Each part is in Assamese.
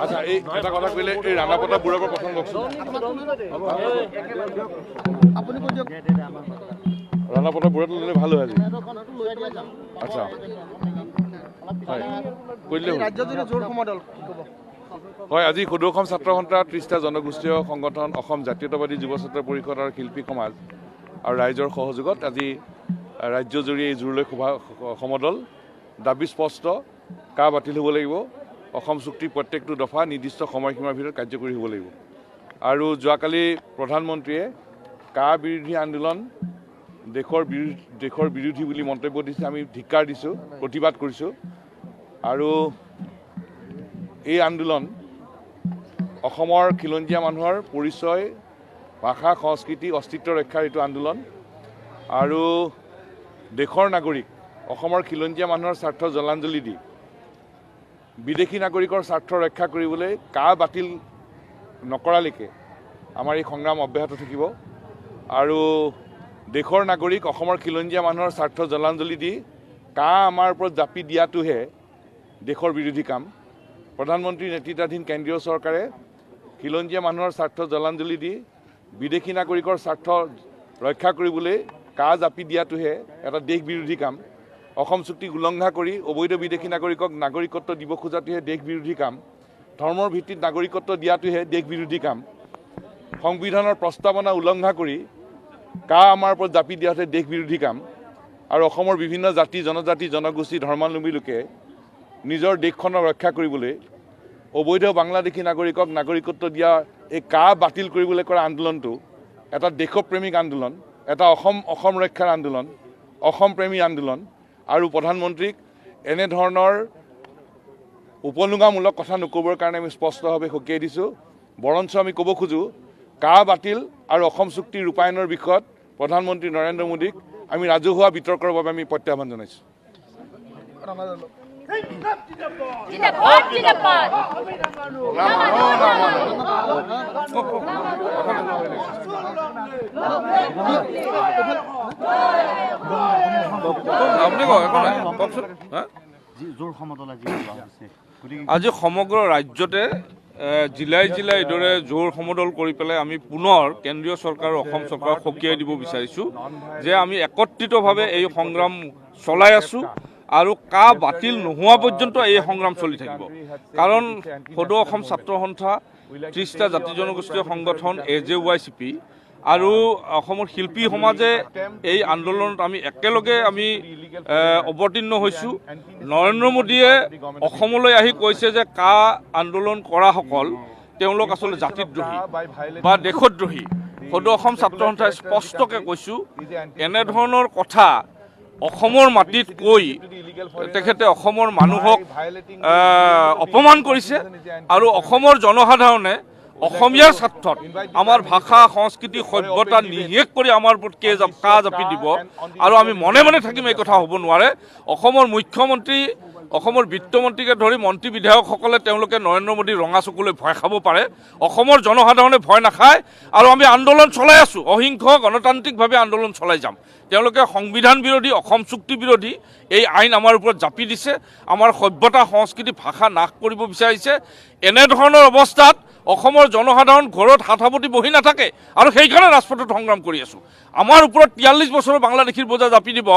আচ্ছা, এই এটা কথা কৈলে এই ৰাণা প্ৰতাপ বৰুৱাৰ পৰা প্ৰথম কওকচোন। ৰাণা প্ৰতাপ বৰুৱাটো ল'লে ভাল হয় আজি। আচ্ছা, হয়, কৰিলে হয়। আজি সদৌ অসম ছাত্ৰ সন্থা, 30টা জনগোষ্ঠীয় সংগঠন, অসম জাতীয়তাবাদী যুৱ ছাত্ৰ পৰিষদ আৰু শিল্পী সমাজ আৰু ৰাইজৰ সহযোগত আজি ৰাজ্যজুৰি এই জোৰলৈ সভা সমদল। দাবী স্পষ্ট, কা বাতিল হ'ব লাগিব, অসম চুক্তিৰ প্ৰত্যেকটো দফা নিৰ্দিষ্ট সময়সীমাৰ ভিতৰত কাৰ্যকৰী হ'ব লাগিব। আৰু যোৱাকালি প্ৰধানমন্ত্ৰীয়ে কা বিৰোধী আন্দোলন দেশৰ বিৰোধী বুলি মন্তব্য দিছে। আমি ধিক্কাৰ দিছোঁ, প্ৰতিবাদ কৰিছোঁ। আৰু এই আন্দোলন অসমৰ খিলঞ্জীয়া মানুহৰ পৰিচয়, ভাষা, সংস্কৃতি, অস্তিত্ব ৰক্ষাৰ এইটো আন্দোলন। আৰু দেশৰ নাগৰিক, অসমৰ খিলঞ্জীয়া মানুহৰ স্বাৰ্থ জলাঞ্জলি দি বিদেশী নাগৰিকৰ স্বাৰ্থ ৰক্ষা কৰিবলৈ কা বাতিল নকৰালৈকে আমাৰ এই সংগ্ৰাম অব্যাহত থাকিব। আৰু দেশৰ নাগৰিক, অসমৰ খিলঞ্জীয়া মানুহৰ স্বাৰ্থ জলাঞ্জলি দি কা আমাৰ ওপৰত জাপি দিয়াটোহে দেশৰ বিৰোধী কাম। প্ৰধানমন্ত্ৰীৰ নেতৃত্বাধীন কেন্দ্ৰীয় চৰকাৰে খিলঞ্জীয়া মানুহৰ স্বাৰ্থ জলাঞ্জলি দি বিদেশী নাগৰিকৰ স্বাৰ্থ ৰক্ষা কৰিবলৈ কা জাপি দিয়াটোহে এটা দেশ বিৰোধী কাম। অসম চুক্তিক উলংঘা কৰি অবৈধ বিদেশী নাগৰিকক নাগৰিকত্ব দিব খোজাটোহে দেশ বিৰোধী কাম। ধৰ্মৰ ভিত্তিত নাগৰিকত্ব দিয়াটোহে দেশ বিৰোধী কাম। সংবিধানৰ প্ৰস্তাৱনা উলংঘা কৰি কা আমাৰ ওপৰত জাপি দিয়াটোহে দেশ বিৰোধী কাম। আৰু অসমৰ বিভিন্ন জাতি, জনজাতি, জনগোষ্ঠী, ধৰ্মাৱলম্বী লোকে নিজৰ দেশখনক ৰক্ষা কৰিবলৈ অবৈধ বাংলাদেশী নাগৰিকক নাগৰিকত্ব দিয়া এই কা বাতিল কৰিবলৈ কৰা আন্দোলনটো এটা দেশপ্ৰেমিক আন্দোলন, এটা অসম ৰক্ষাৰ আন্দোলন, অসমপ্ৰেমী আন্দোলন। আৰু প্ৰধানমন্ত্ৰীক এনেধৰণৰ উপলুঙামূলক কথা নক'বৰ কাৰণে আমি স্পষ্টভাৱে সকীয়াই দিছোঁ। বৰঞ্চ আমি ক'ব খোজোঁ, কা বাতিল আৰু অসম চুক্তি ৰূপায়ণৰ বিষয়ত প্ৰধানমন্ত্ৰী নৰেন্দ্ৰ মোদীক আমি ৰাজহুৱা বিতৰ্কৰ বাবে আমি প্ৰত্যাহ্বান জনাইছোঁ। আজি সমগ্ৰ ৰাজ্যতে জিলাই জিলাই এইদৰে জোৰ সমদল কৰি পেলাই আমি পুনৰ কেন্দ্ৰীয় চৰকাৰ আৰু অসম চৰকাৰক সকীয়াই দিব বিচাৰিছোঁ যে আমি একত্ৰিতভাৱে এই সংগ্ৰাম চলাই আছোঁ আৰু কা বাতিল নোহোৱা পৰ্যন্ত এই সংগ্ৰাম চলি থাকিব। কাৰণ সদৌ অসম ছাত্ৰ সন্থা, 30টা জাতি জনগোষ্ঠীয় সংগঠন, AJYCP আৰু অসমৰ শিল্পী সমাজে এই আন্দোলনত আমি একেলগে আমি অৱতীৰ্ণ হৈছোঁ। নৰেন্দ্ৰ মোদীয়ে অসমলৈ আহি কৈছে যে কা আন্দোলন কৰাসকল তেওঁলোক আচলতে জাতিদ্ৰোহী বা দেশদ্ৰোহী। সদৌ অসম ছাত্ৰ সন্থাই স্পষ্টকৈ কৈছোঁ, এনেধৰণৰ কথা অসমৰ মাটিত কৈ তেখেতে অসমৰ মানুহক অপমান কৰিছে আৰু অসমৰ জনসাধাৰণে অসমীয়াৰ স্বাৰ্থত আমাৰ ভাষা সংস্কৃতি সভ্যতা নিশেষ কৰি আমাৰ ওপৰত কা জাপি দিব আৰু আমি মনে মনে থাকিম, এই কথা হ'ব নোৱাৰে। অসমৰ মুখ্যমন্ত্ৰী, অসমৰ বিত্তমন্ত্ৰীকে ধৰি মন্ত্ৰী বিধায়কসকলে তেওঁলোকে নৰেন্দ্ৰ মোদীৰ ৰঙা চকুলৈ ভয় খাব পাৰে, অসমৰ জনসাধাৰণে ভয় নাখায়। আৰু আমি আন্দোলন চলাই আছোঁ, অহিংস গণতান্ত্ৰিকভাৱে আন্দোলন চলাই যাম। তেওঁলোকে সংবিধান বিৰোধী, অসম চুক্তি বিৰোধী এই আইন আমাৰ ওপৰত জাপি দিছে, আমাৰ সভ্যতা সংস্কৃতি ভাষা নাশ কৰিব বিচাৰিছে। এনেধৰণৰ অৱস্থাত অসমৰ জনসাধাৰণ ঘৰত হাত সাৱটি বহি নাথাকে আৰু সেইকাৰণে ৰাজপথত সংগ্ৰাম কৰি আছোঁ। আমাৰ ওপৰত 43 বছৰৰ বাংলাদেশীৰ বোজা জাপি দিব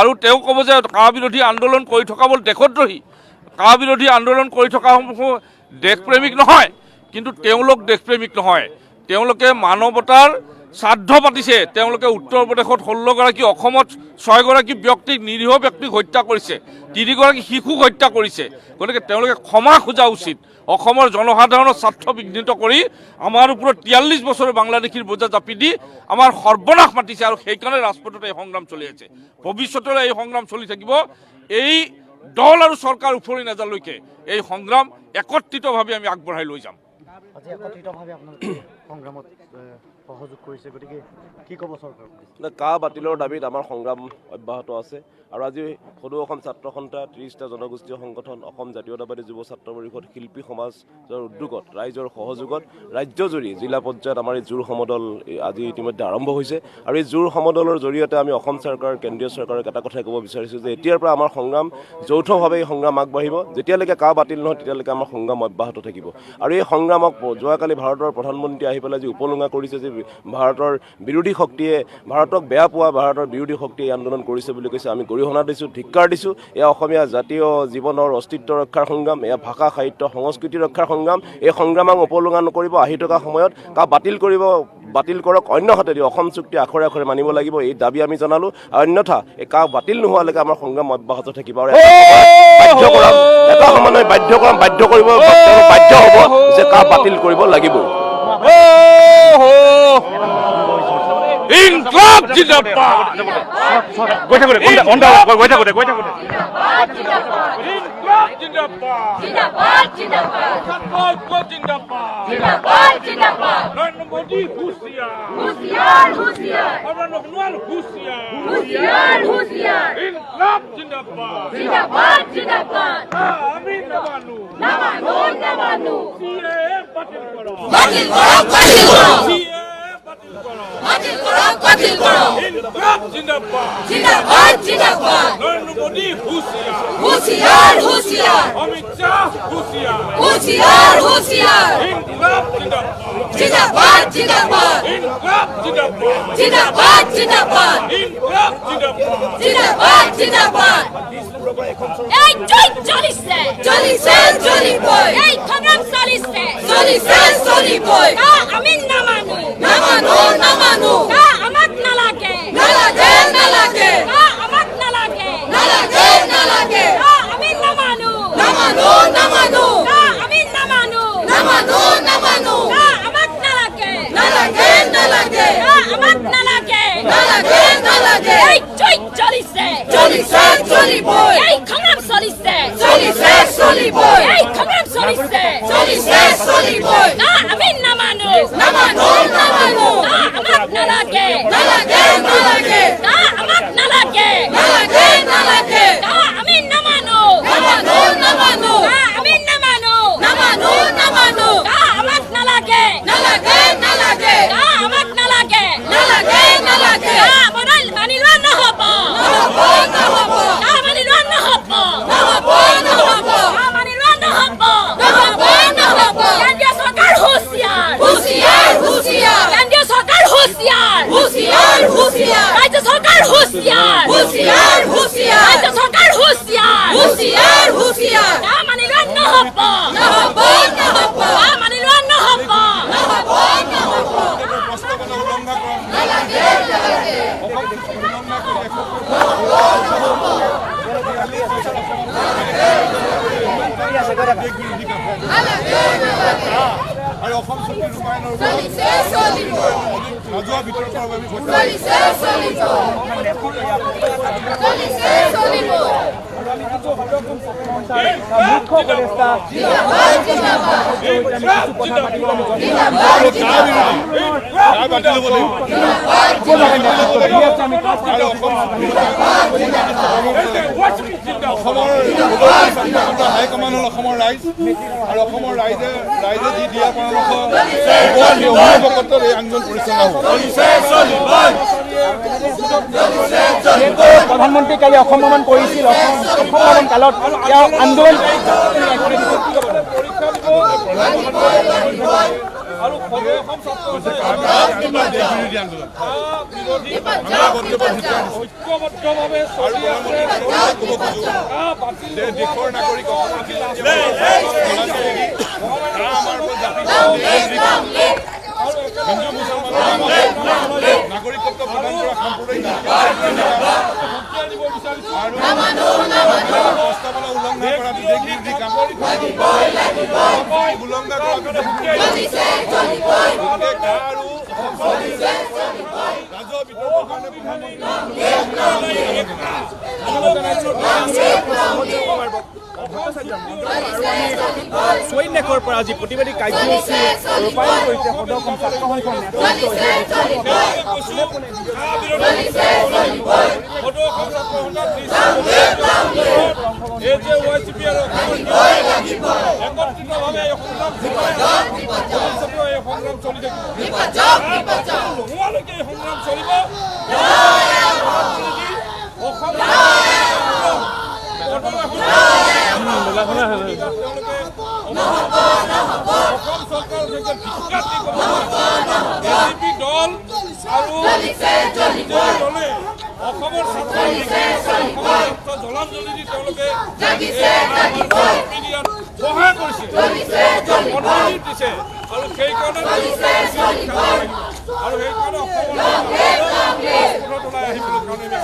আৰু তেওঁ ক'ব যে কা বিৰোধী আন্দোলন কৰি থকা বল দেশদ্ৰোহী, কা বিৰোধী আন্দোলন কৰি থকাসমূহ দেশপ্ৰেমিক নহয়। কিন্তু তেওঁলোক দেশপ্ৰেমিক নহয়, তেওঁলোকে মানৱতাৰ শ্ৰাদ্ধ পাতিছে। তেওঁলোকে উত্তৰ প্ৰদেশত 16গৰাকী, অসমত 6গৰাকী ব্যক্তিক, নিৰীহ ব্যক্তিক হত্যা কৰিছে, 3গৰাকী শিশুক হত্যা কৰিছে। গতিকে তেওঁলোকে ক্ষমা খোজা উচিত। অসমৰ জনসাধাৰণৰ স্বাৰ্থ বিঘ্নিত কৰি আমাৰ ওপৰত 43 বছৰৰ বাংলাদেশীৰ বোজা জাপি দি আমাৰ সৰ্বনাশ মাতিছে আৰু সেইকাৰণে ৰাজপথত এই সংগ্ৰাম চলি আছে। ভৱিষ্যতলৈ এই সংগ্ৰাম চলি থাকিব। এই দল আৰু চৰকাৰ উফৰি নাযালৈকে এই সংগ্ৰাম একত্ৰিতভাৱে আমি আগবঢ়াই লৈ যাম। আজি একত্ৰিতভাৱে আপোনালোকে সংগ্ৰামত সহযোগ কৰিছে, গতিকে কি ক'ব চৰকাৰক? কা বাতিলৰ দাবীত আমাৰ সংগ্ৰাম অব্যাহত আছে আৰু আজি সদৌ অসম ছাত্ৰ সন্থা, 30টা জনগোষ্ঠীয় সংগঠন, অসম জাতীয়তাবাদী যুৱ ছাত্ৰ পৰিষদ, শিল্পী সমাজৰ উদ্যোগত, ৰাইজৰ সহযোগত ৰাজ্যজুৰি জিলা পৰ্যায়ত আমাৰ এই জোৰ সমদল আজি ইতিমধ্যে আৰম্ভ হৈছে। আৰু এই জোৰ সমদলৰ জৰিয়তে আমি অসম চৰকাৰ, কেন্দ্ৰীয় চৰকাৰক এটা কথাই ক'ব বিচাৰিছোঁ যে এতিয়াৰ পৰা আমাৰ সংগ্ৰাম যৌথভাৱে এই সংগ্ৰাম আগবাঢ়িব। যেতিয়ালৈকে কা বাতিল নহয় তেতিয়ালৈকে আমাৰ সংগ্ৰাম অব্যাহত থাকিব। আৰু এই সংগ্ৰামক যোৱাকালি ভাৰতৰ প্ৰধানমন্ত্ৰী আহি পেলাই যি উপলুঙা কৰিছে, যে ভাৰতৰ বিৰোধী শক্তিয়ে, ভাৰতক বেয়া পোৱা ভাৰতৰ বিৰোধী শক্তিয়ে এই আন্দোলন কৰিছে বুলি কৈছে, আমি গৰিহণা দিছোঁ, ধিক্কাৰ দিছোঁ। এয়া অসমীয়া জাতীয় জীৱনৰ অস্তিত্ব ৰক্ষাৰ সংগ্ৰাম, এয়া ভাষা সাহিত্য সংস্কৃতি ৰক্ষাৰ সংগ্ৰাম। এই সংগ্ৰামক উপলুঙা নকৰিব। আহি থকা সময়ত কা বাতিল কৰিব, বাতিল কৰক, অন্যহাতেদি অসম চুক্তি আখৰে আখৰে মানিব লাগিব, এই দাবী আমি জনালোঁ। অন্যথা এই কা বাতিল নোহোৱালৈকে আমাৰ সংগ্ৰাম অব্যাহত থাকিব। আৰু বাধ্য কৰাম, এটা সমন্বয় বাধ্য কৰাম, বাধ্য কৰিব, বাধ্য হ'ব যে কা বাতিল কৰিব লাগিব। ইনকলাব জিন্দাবাদ। গৈ থাকোঁতে গৈ থাকোঁতে গৈ থাকোঁতে ইনকলাব জিন্দাবাদ, জিন্দাবাদ জিন্দাবাদ, ছাত্ৰ জিন্দাবাদ, জিন্দাবাদ জিন্দাবাদ, নৰেন্দ্ৰ মোদী হুঁচিয়াৰ, হুঁচিয়াৰ হুঁচিয়াৰ, সৰ্বানন্দ সোণোৱাল হুঁচিয়াৰ, হুঁচিয়াৰ হুঁচিয়াৰ, ইনকলাব জিন্দাবাদ, জিন্দাবাদ জিন্দাবাদ, আমি নামানো, নামানো নামানো, সিএএ বাতিল করো, বাতিল করো বাতিল করো, সিএএ বাতিল করো, বাতিল করো বাতিল করো, ইনকলাব জিন্দাবাদ, জিন্দাবাদ জিন্দাবাদ, নরেন্দ্র মোদী হুঁচিয়ার, হুঁচিয়ার হুঁচিয়ার, অমিত শাহ হুঁচিয়ার, হুঁচিয়ার হুঁচিয়ার, ইনকলাব জিন্দাবাদ, জিন্দাবাদ জিন্দাবাদ, ইনকলাব জিন্দাবাদ, জিন্দাবাদ জিন্দাবাদ, ইনকলাব জিন্দাবাদ, জিন্দাবাদ জিন্দাবাদ। এই জয় চলিছে, চলিছে চলিবই, এই সংগ্ৰাম চলিছে, চলিছে চলিবই, কা আমি নামানো, নামানো নামানো, কা আমাক নালাগে, নালাগে নালাগে, কা আমাক নালাগে, নালাগে নালাগে, কা আমি নামানো, নামানো নামানো, কা আমি নামানো, নামানো নামানো, কা আমাক নালাগে, নালাগে নালাগে, কা আমাক নালাগে, নালাগে নালাগে, এই জয় চলিছে, চলিছে চলিবই, এই সংগ্ৰাম চলিছে, চলিছে চলিবই, এই সংগ্ৰাম চলিছে, চলিছে চলিবই, কা আমি নামানো, নামানো নামানো, কা আমাক নালাগে, নালাগে নালাগে, কা আমাক নালাগে, নালাগে নালাগে, কা আমি নামানো, নামানো নামানো, কা আমি নামানো, নামানো নামানো, কা আমাক নালাগে, নালাগে নালাগে, কা আমাক নালাগে, নালাগে নালাগে, কা মানি লোৱা নহ'ব, নহ'ব নহ'ব, কা মানি লোৱা নহ'ব, নহ'ব নহ'ব, কা মানি লোৱা নহ'ব, নহ'ব নহ'ব, কেন্দ্ৰীয় চৰকাৰ হুঁচিয়াৰ, হুঁচিয়াৰ হুঁচিয়াৰ, কেন্দ্ৰীয় চৰকাৰ হুঁচিয়াৰ, হুঁচিয়াৰ হুঁচিয়াৰ, ৰাজ্য চৰকাৰ হুঁচিয়াৰ, হুঁচিয়াৰ হুঁচিয়াৰ, ৰাজ্য চৰকাৰ হুঁচিয়াৰ, হুঁচিয়াৰ হুঁচিয়াৰ, কা মানি লোৱা নহ'ব, নহ'ব নহ'ব, কা মানি লোৱা নহ'ব, নহ'ব নহ'ব, নালাগে নালাগে, আৰু অসম চুক্তি ৰূপায়ণৰ চলিছে চলিব, ৰাজহুৱা বিতৰ্কৰ বাবে আমি চলিছে চলিব, চলিছে চলিব। সন্থাৰ মুখ্য উপদেষ্টা কথা পাতিব। অসমৰ হাইকমাণ্ড হ'ল অসমৰ ৰাইজ আৰু অসমৰ ৰাইজে ৰাইজে যি দিয়া পৰামৰ্শ এই আন্দোলন পৰিচালনা হ'ব। প্ৰধানমন্ত্ৰী কালি অসম ভ্ৰমণ কৰিছিল, অসম ভ্ৰমণ কালত তেওঁ আন্দোলন দেশৰ নাগৰিক হিন্দু মুছলমানৰ নাগৰিকত্ব প্ৰদান কৰা সাম্প্ৰদায়িক আৰু প্ৰস্তাৱনা উলংঘা কৰাটো দেশ বিৰোধী কাম, উলংঘা কৰাটো আৰু ৰাজহুৱা বিতৰ্কৰ কাৰণে ছৈনেকৰ পৰা আজি প্ৰতিবাদী কাৰ্যসূচী ৰূপায়ণ কৰিছে সদৌ অসম ছাত্ৰ সন্থাৰ অসম চৰকাৰ বিজেপি দল আৰু দলে অসমৰ ছাত্ৰ জলাঞ্জলি দি তেওঁলোকে সহায় কৰিছে, মনোনীত দিছে আৰু সেইকাৰণে অসমৰ ওলাই আহিবলৈ কাৰণে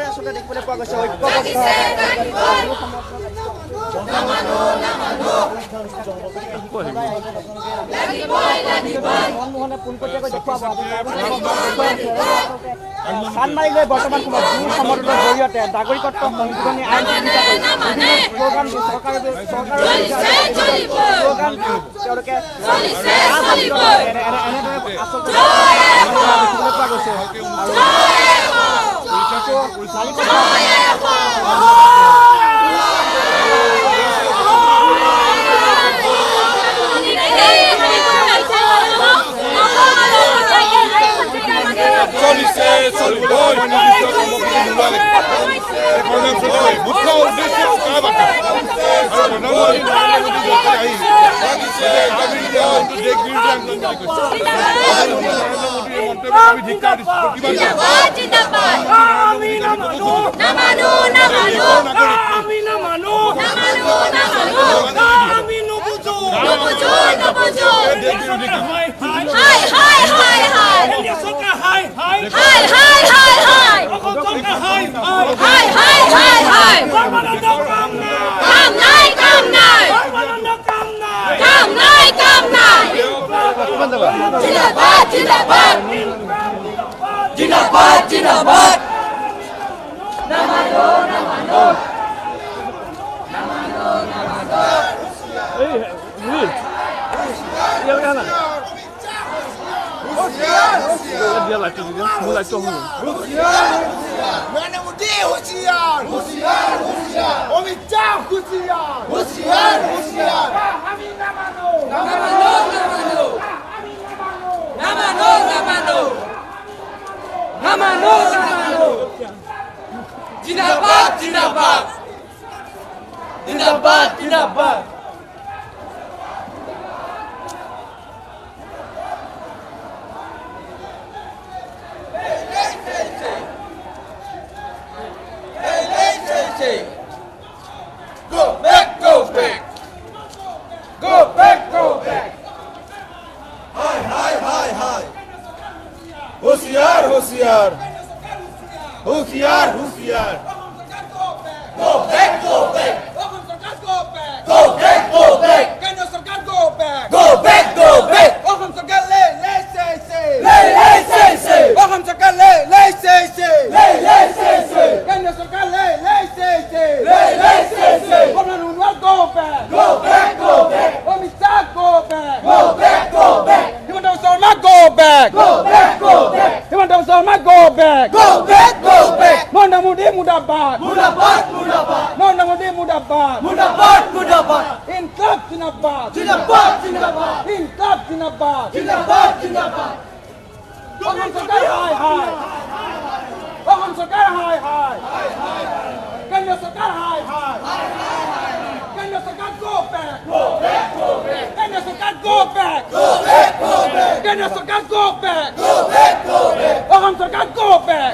আচলতে দেখিবলৈ পোৱা গৈছে মনমোহনে পোনপটীয়াকৈ দেখুৱাব। চানমাৰীলৈ বৰ্তমান সময়ত জোৰ সমদলৰ জৰিয়তে নাগৰিকত্ব সংশোধনী আইন শ্লোগান দি চৰকাৰৰ শ্লোগান তেওঁলোকে এনেদৰে আচলতে দেখিবলৈ পোৱা গৈছে। আৰু Lay, lay, say, say. back. Narendra Modi মুৰ্দাবাদ। মুৰ্দাবাদ, মুৰ্দাবাদ। নৰেন্দ্ৰ মোদী মুৰ্দাবাদ। মুৰ্দাবাদ, মুৰ্দাবাদ। ইনকলাব জিন্দাবাদ। জিন্দাবাদ, জিন্দাবাদ। ইনকলাব জিন্দাবাদ। জিন্দাবাদ, জিন্দাবাদ। অসম চৰকাৰ হায় হায়। অসম চৰকাৰ হায় হায়। কেন্দ্ৰীয় চৰকাৰ হায় হায়। কেন্দ্ৰীয় চৰকাৰ গো বেক। কেন্দ্ৰীয় চৰকাৰ গো বেক। কেন্দ্ৰীয় চৰকাৰ গো বেক। অসম চৰকাৰ গো বেক।